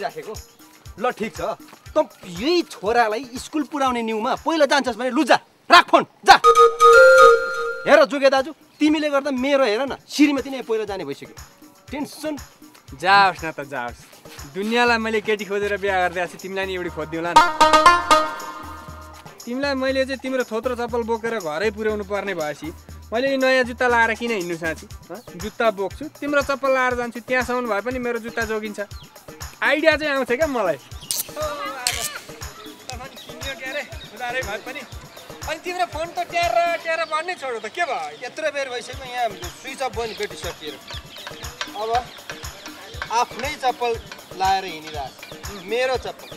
गरिराखेको ल ठिक छ त यही छोरालाई स्कुल पुर्याउने न्युमा पहिला जान्छस् भने लु जा राख फोन जा हेर जुगे दाजु तिमीले गर्दा मेरो हेर न श्रीमती नै पहिला जाने भइसक्यो टेन्सन जाओस् न त जाओस् दुनियाँलाई मैले केटी खोजेर बिहा गरिदिएको छु तिमीलाई नि एउटी खोजिदिउँला नि तिमीलाई मैले चाहिँ तिम्रो थोत्रो चप्पल बोकेर घरै पुर्याउनु पर्ने भएपछि मैले नयाँ जुत्ता लाएर किन हिँड्नु साँची जुत्ता बोक्छु तिम्रो चप्पल लाएर जान्छु त्यहाँसम्म भए पनि मेरो जुत्ता जोगिन्छ आइडिया चाहिँ आउँछ क्या मलाई अनि तिम्रो फोन त ट्यार भन्नै छोडो त के भयो यत्रो बेर भइसक्यो यहाँ स्विच अफ बन्द बेटी सकिएर अब आफ्नै चप्पल लाएर हिँडिरहेको मेरो चप्पल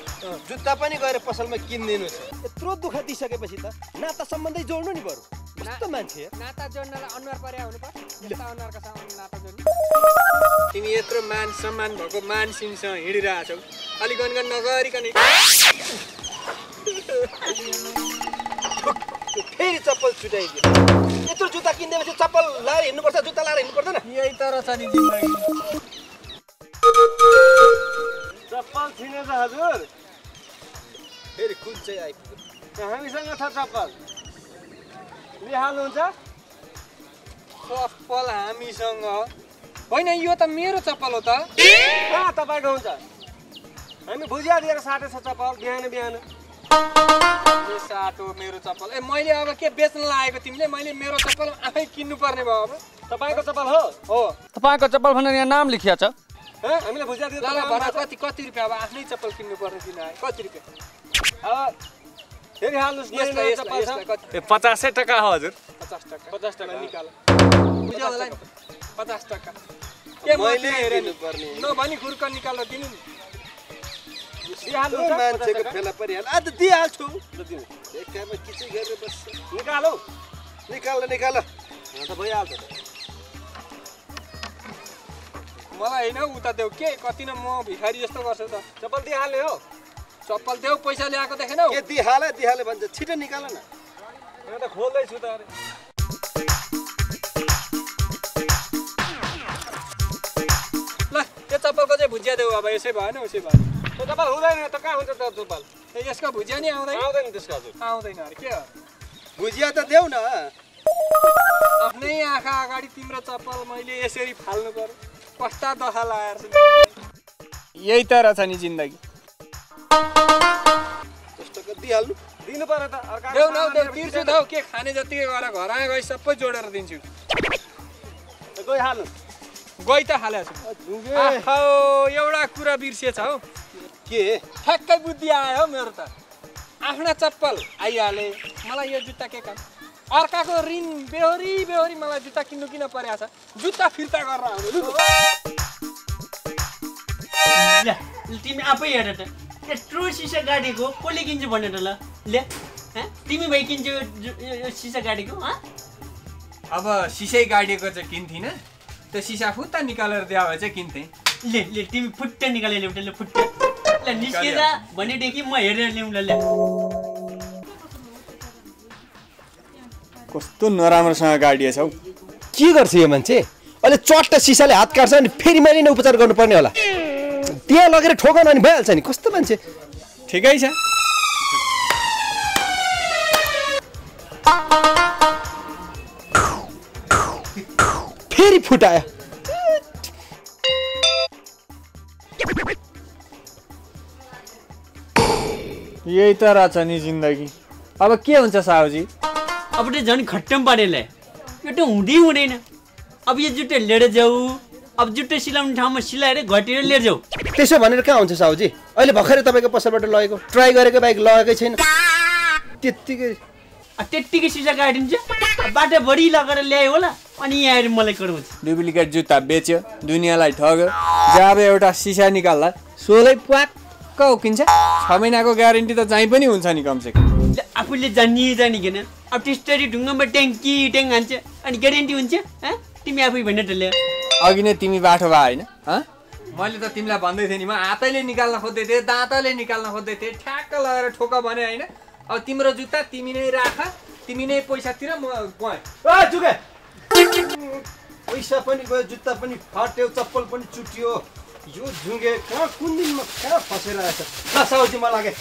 जुत्ता पनि गएर पसलमा किनिदिनु छ यत्रो दुःख दिइसकेपछि त नाता सम्बन्धै जोड्नु नि बरु कस्तो मान्छे नाता जोड्नलाई अनुहार परे आउनु पर्छ यस्ता अनुहारका सामान नाता जोड्नु तिमी यत्रो मान सम्मान भएको मानसिंहसँग हिँडिरहेछौ अलि गनगन नगरिकन फेरि चप्पल छुट्याइदियो यत्रो जुत्ता किनिदिएपछि चप्पल लाएर हिँड्नुपर्छ जुत्ता लाएर हिँड्नु पर्दैन यही तर छ नि जिन्दगी चप्पल छिनेछ हजुर फेरि कुन चाहिँ आइपुग्यो हामीसँग छ चप्पल लिहाल्नुहुन्छ चप्पल हामीसँग होइन यो त मेरो चप्पल हो त कहाँ तपाईँको हुन्छ हामी भुजिया दिएर साटेछ चप्पल बिहान बिहान यो साटो मेरो चप्पल ए मैले अब के बेच्न लागेको तिमीले मैले मेरो चप्पल आफै किन्नु पर्ने भयो अब तपाईँको चप्पल हो तपाईँको चप्पल भनेर यहाँ नाम लेखिया छ हामीले भुजिया दिएर ल भन कति रुपियाँ अब आफ्नै चप्पल किन्नु पर्ने किन आयो कति रुपियाँ फेरि हाल्नुहोस् चप्पल छ 50 टका हो हजुर 50 टका 50 टका निकाल बुझ्यौ होला नि 50 टका के मैले हेरेनु पर्ने नभनी खुर्क निकालेर दिनु नि दिइहाल्नु मान्छेको फेला परिहाल्छ आज दिइहाल्छु एकैमा किचै गरेर बस्छ निकालौ निकाल त भइहाल्छ मलाई होइन उता देऊ के कति न म भिखारी जस्तो गर्छु त चप्पल दिइहाल्ने हो चप्पल देऊ पैसा ल्याएको देखेनौ के दिइहाले भन्छ छिटो निकाल न म त खोल्दैछु त अरे ल यो चप्पलको चाहिँ भुजिया देऊ अब यसै भएन उसै भएन त्यो चप्पल हुँदैन त कहाँ हुन्छ त चप्पल ए यसको भुजिया नि आउँदैन त्यसको हजुर आउँदैन अरे के हो भुजिया त देऊ न आफ्नै आँखा अगाडि तिम्रो चप्पल मैले यसरी फाल्नु पर्यो कस्ता दशा लगाएर यही त रहेछ नि जिन्दगी त्यस्तो दिइहाल्नु दिनु पर्यो त देऊ न देऊ तिर्छु देऊ के खाने जतिकै गरेर घर आए गई सबै जोडेर दिन्छु गइहाल्नु गई त हालेछु आहो एउटा कुरा बिर्सिएछ हौ के ठ्याक्कै बुद्धि आयो हौ मेरो त आफ्ना चप्पल आइहाले मलाई यो जुत्ता के काम अर्काको ऋण बेहोरी मलाई जुत्ता किन्नु किन परेको छ जुत्ता फिर्ता गरेर आउनु तिमी आफै हेर त यत्रो सिसा गाडीको कसले किन्छ भनेर ल तिमी भाइ किन्छौ यो सिसा गाडीको अब सिसै गाडीको चाहिँ किन्थिन त्यो सिसा फुत्ता निकालेर दिए भए चाहिँ किन्थेँ ले तिमी फुट्टा निकालेर ल्याउँ ल फुट्टा ल निस्केर भनेदेखि म हेरेर ल्याउँ ल कस्तो नराम्रोसँग गाडी छ हौ के गर्छ यो मान्छे अहिले चट्ट सिसाले हात काट्छ अनि फेरि मैले नै उपचार गर्नुपर्ने होला त्यहाँ लगेर ठोकाउनु अनि भइहाल्छ नि कस्तो मान्छे ठिकै छ फेरि फुटायो यही त रहेछ नि जिन्दगी अब के हुन्छ साहुजी अब त झन् खट्टम पारेलाई यो त हुँदैन अब यो जुत्ता लिएर जाऊ अब जुत्ता सिलाउने ठाउँमा सिलाएर घटेर लिएर जाऊ त्यसो भनेर कहाँ हुन्छ साहुजी अहिले भर्खरै तपाईँको पसलबाट लगेको ट्राई गरेको बाइक लगेकै छैन त्यत्तिकै सिसा काटिन्छ बाटो बढी लगेर ल्यायो होला अनि यहाँ आएर मलाई कराउँछ डुप्लिकेट जुत्ता बेच्यो दुनियाँलाई ठग्यो जब एउटा सिसा निकाल्दा सोलै प्वाक्क उकिन्छ 6 महिनाको ग्यारेन्टी त चाहिँ पनि हुन्छ नि कमसेकम आफूले जानिकन अब टिस्टरी ढुङ्गामा ट्याङ हान्छ अनि ग्यारेन्टी हुन्छ तिमी आफै भनेर ल्यायो अघि नै तिमी बाठो भए होइन मैले त तिमीलाई भन्दै थिएँ नि म हातैले निकाल्न खोज्दै थिएँ दाँतले निकाल्न खोज्दै थिएँ ठ्याक्क लगाएर ठोक भने होइन अब तिम्रो जुत्ता तिमी नै राख तिमी नै पैसा तिर म गएँ पैसा पनि गयो जुत्ता पनि फाट्यो चप्पल पनि चुट्यो यो जुङ्गे कहाँ कुन दिनमा कहाँ फसेर आएछ ल साउजी म लागे